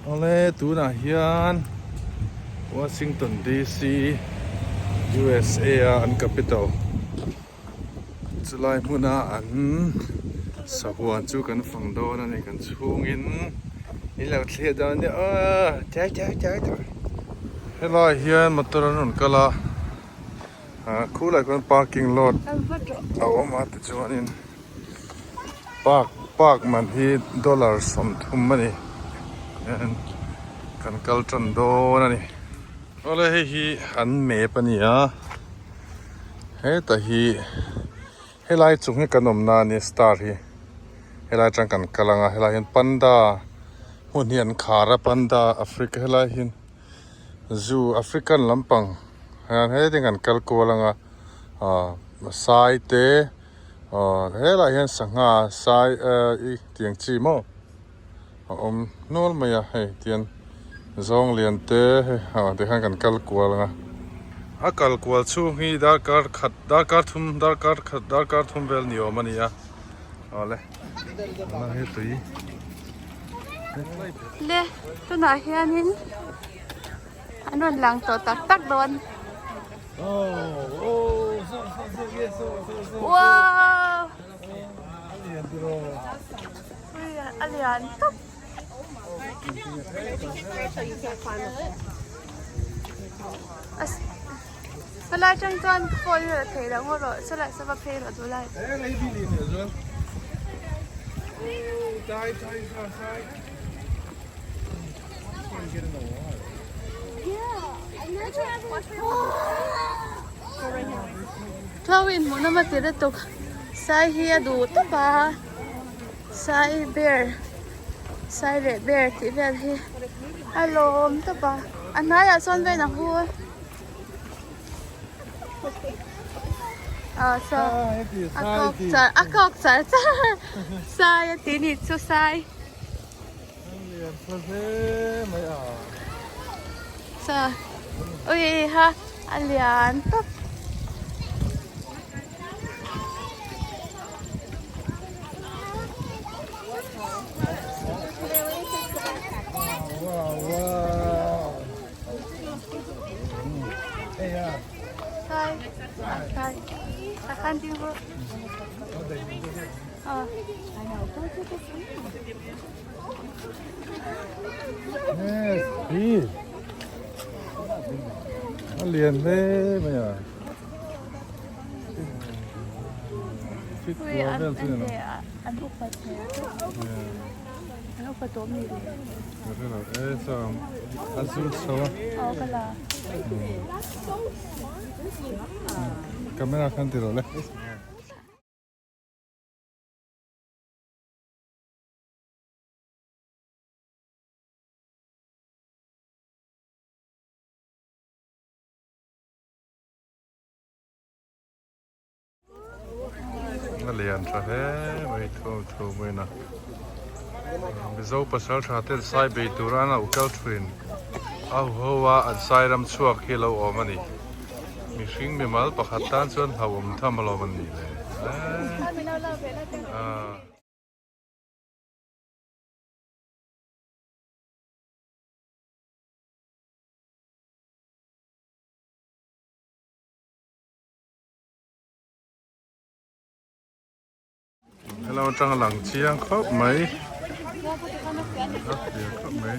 Awle tunah hian Washington DC USA a an capital chulai hmuna an sahuan chu kan fang dawn a ni kan chhungin in lo thlir dawn nia aw chai chai chai chai helai hian motor an rawn kal a ah khulai khuan parking lot a awm a tichuanin. Park park man hi dollar 30 a ni hian kan kal tan dawn a ni awle hei hi an map a ni a heta hi helai chung hi kan awmna a nia star hi helai atang kan kal ang a helai hian panda hmun hi an khar a panda africa helai hian zoo african lampang hian heti kan kal kual ang a ah sai te. Aw helaiah hian sangha sai eh i tiang chi maw a awm nual mai a hei tian zawng lian te hei ah tikhan kan kal kual ang a. A kal kual chhung hi darkar khat darkar thum darkar khat darkar thum vel ni awm a ni a awle a he tui. Le tunah hianin an rawn lang tawh tak tak dawn. Wow! A lian tawp. Helai atang chuan phone hi a la thei lo ngawt rawh sawlai sava phei rawh duh lai. Chloe in hmuh nawm a ti lutuk sai hi a duh tawp a sai bear sai leh bear tih vel hi a lawm tawp a a hnaiah sawn vein a hu a saw a kawk char a kawk char char sai a ti nih chu sai. Sa ui ha a lian tawp. Sai sai a khan ding rawh. A lian hle mai a fit kual vel chu ni lo an upat hmel an upat tawh mi le ka hre lo e saw a zut chho a aw ka la camera khan ti rawh le. A lian tha hle mai thum thum in a Mizo pasal tha ten sai bei tur an lo kal thin a huho a an sai ram chhuak hi a lo awm a ni. Mihring mimal pakhat tan chuan hlauhawm tham alawm an nih le. Hello atang a lang chiang khawp mai a clear khawp mai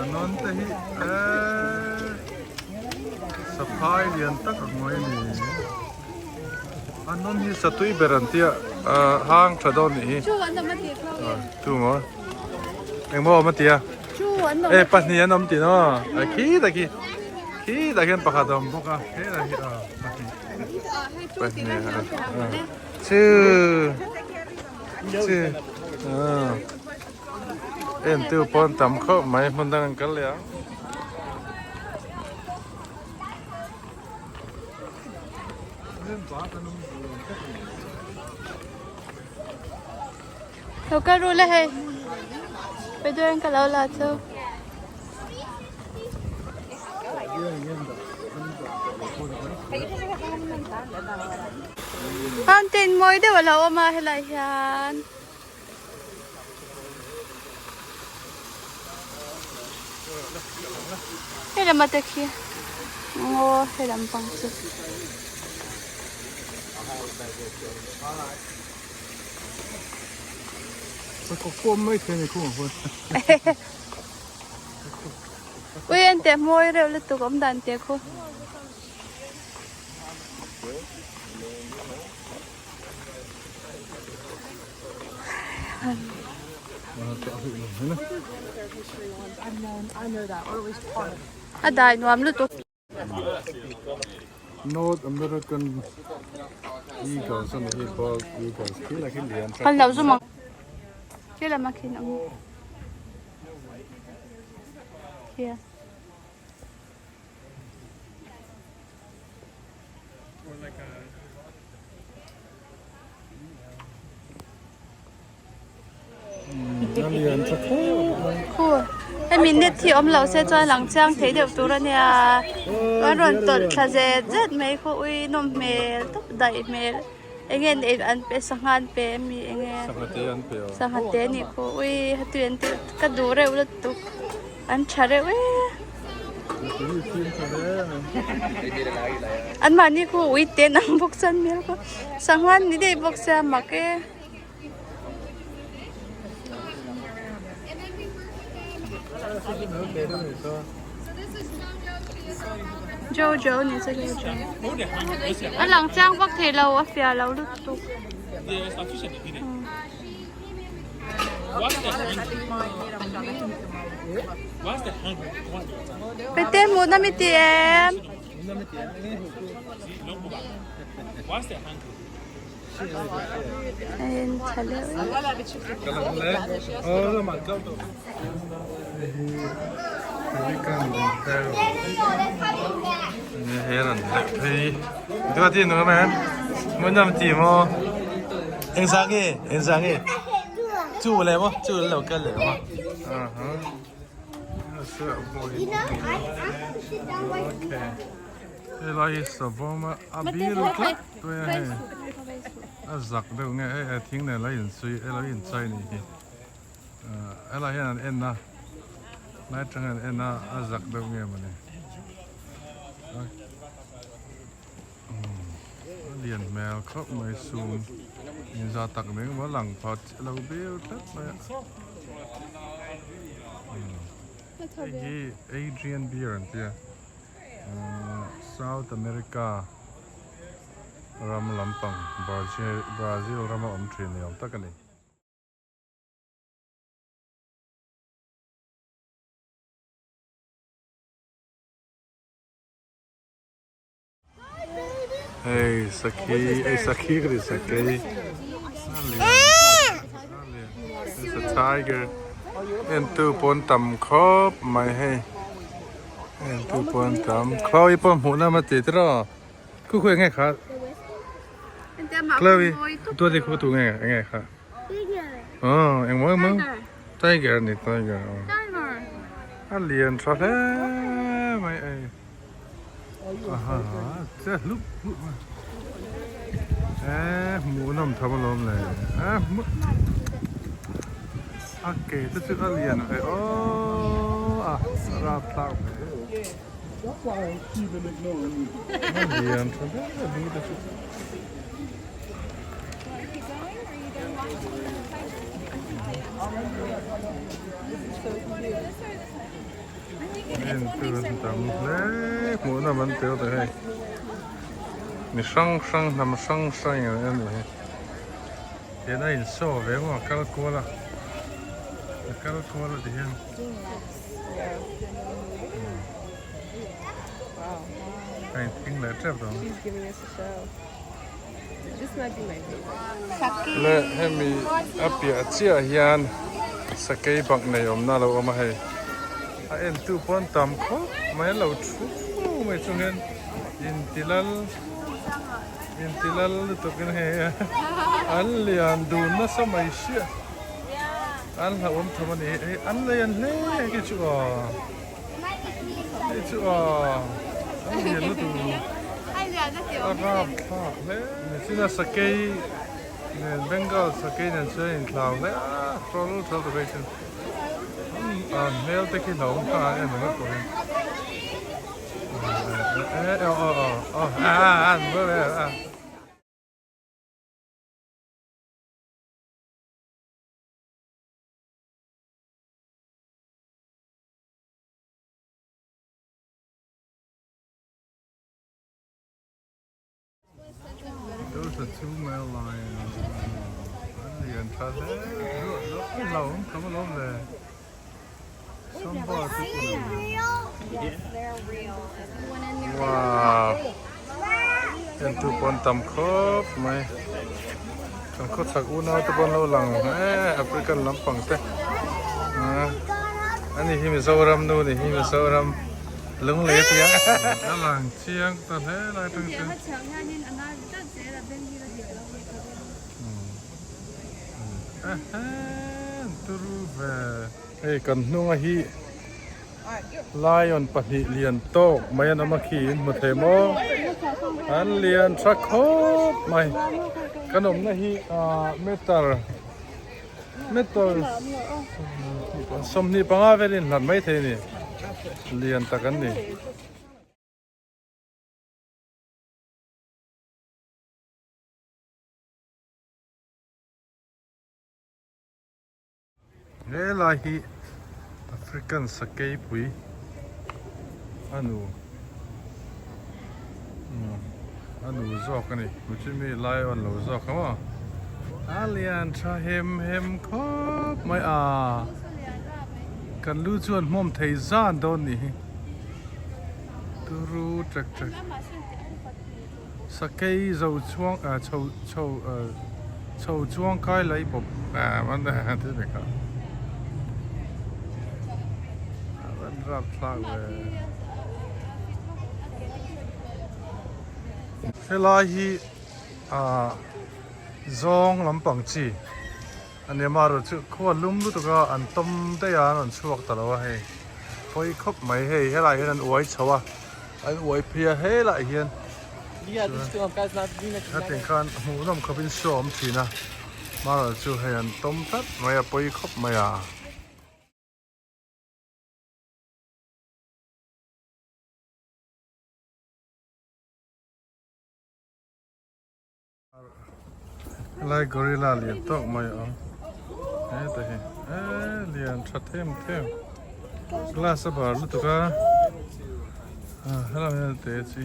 a nawn te hi eee saphai lian tak ang mai a ni a nawn hi satui ber an tia ah hang tha dawn nih hi chu maw engmaw awm a tia e pahnih an awm tih maw a khi tak hi khi tak hian pakhat a awm bawk a helai hi a pahnih. Chu chu en tu pawn tam khawp mai hmun dang an kal leh ang. Lo kal ru le hei Peduan ka lo la chu. Fountain mawi deuh a lo awm a helai hian. Hei lama te khi ngaw he lampang chu. Ui en teh mawi reuh lutuk awm dan teh khu. A dai nuam lutuk. North American Eagles ani hi bald eagles khi la khi lian Kan lo zum ang. Khi lama khin ang. Khi. Khu hemi net hi awm lo se chuan lang chiang thei deuh tur a nia an rawn tawlh thla zet zet mai khaw ui nawm hmel tawp daih hmel eng nge an an pe sangha an pe ami eng nge sangha te anih khu ui heti an tih ka duh reuh lutuk. An tha reuh e. An mahni khu ui te nang bawk chuan hmel kha sangha ni daih bawk sia mak e. Jojo ni chu Jojo. A lang chiang vak thei lo a fiah lo lutuk. Pete hmuh na mi ti em? En tha deuh Eng zah nge eng zah nge chu le maw chu lo kal le maw helai hi savawm a a bil tlat mai a hei a zak deuh nge hei thing nen lo inchei lo inchei a nih hi helai hian an en a lai atang hian an en a a zak deuh nge mawni. A lian hmel khawp mai sum inza tak mai emaw a lang phah chiah lo viau tlat mai a hei hi Adrian beer an tia South America ram lampang Brazil rama awm thin ni awm tak a ni. Hei sakhi hei sakhi ka ti sakei it's a tiger en tu pawn tam khawp mai hei en tu pawn tam Chloe pawh hmuh na ma ti tiraw khu khu enge kha Chloe tu ti khu tu nge enge kha aw engmaw engmaw tiger a ni tiger a lian tha hle mai hei. Hmuh nawm tham alawm le a ke te chu a lian ve aw a rapthlak ve a lian tha hle a lu te chu. Entir an tam hle hmuh nawm an tel ta hei mi hrang hrang hnam hrang hrang in an en a ni hi tihian a in show ve maw a kal kual a a kal kual a tihian a in thing leh tep tawh ang le hemi a piah chiah hian sakei bak nei awmna a lo awm a hei a en tu pawh an tam khawp mai an lo thu mai chung hian intilal intilal lutuk in hei an lian dun nasa mai sia an hlauhawm tham a ni hei an lian hle khi chu aw. Hei chu aw a lian lutuk a rap thlak hle nichina sakei nen Bengal sakei nen chuan a inthlau hle a hrawl hrawl ta phei chuan. An hmel te khi hlauhawm kha an en ringawt pawh hian Those are two male lions. An lian tha hle luah luah a hlauhawm tham alawm le. Sambar te pawh ni. Wow. En tu pawn tam khawp mai. Kan khawchhak unau te pawn lo lang eh African lampang te. Ani hi Mizoram nu ni hi Mizoram lunglei a tia. A lang chiang ta hle lai tang chuan. Turu ve. Hei kan hnunga hi lion pahnih lian tawk mai an awm a khi in hmu thei maw an lian tha khawp mai kan awmna hi ah meter meter 25 velin hlat mai thei a ni lian tak an ni. He lai hi African sakei pui a nu a nu zawk a ni chumi lion lo zawk a maw a lian tha hem hem khawp mai a kan lu chuan hmawm thei zan dawn nih hi turu ṭek ṭek. Sakei zo chuang eh chho chho eh chho chuang kai lei bawp eh man eh thil ve kha a rawn rap thlak ve helai hi ah zawng lampang chi a ni a marawh chu khua lum lutuk a an tawm daih a an rawn chhuak ta lo a hei pawi khawp mai hei helai hian an uai chho a. An uai phei a helaiah hian hetiang khan hmuhnawm khawpin show a awm thin a hmarawh chu hei an tawm tlat mai a pawi khawp mai a. Helai gorilla lian tawk mai a awm heta hi eee lian tha them them glass a bar lutuk a ah helai hian te chi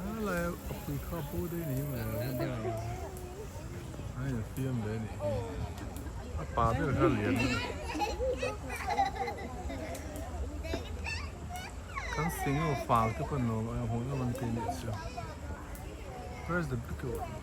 helai a pui kha bo daih ni mai a in fiam ve a nih hi a pa ber kha lian kan sing emaw fal te pawh an awm a hmuh nawm an ti a nih chu where is the bigger one.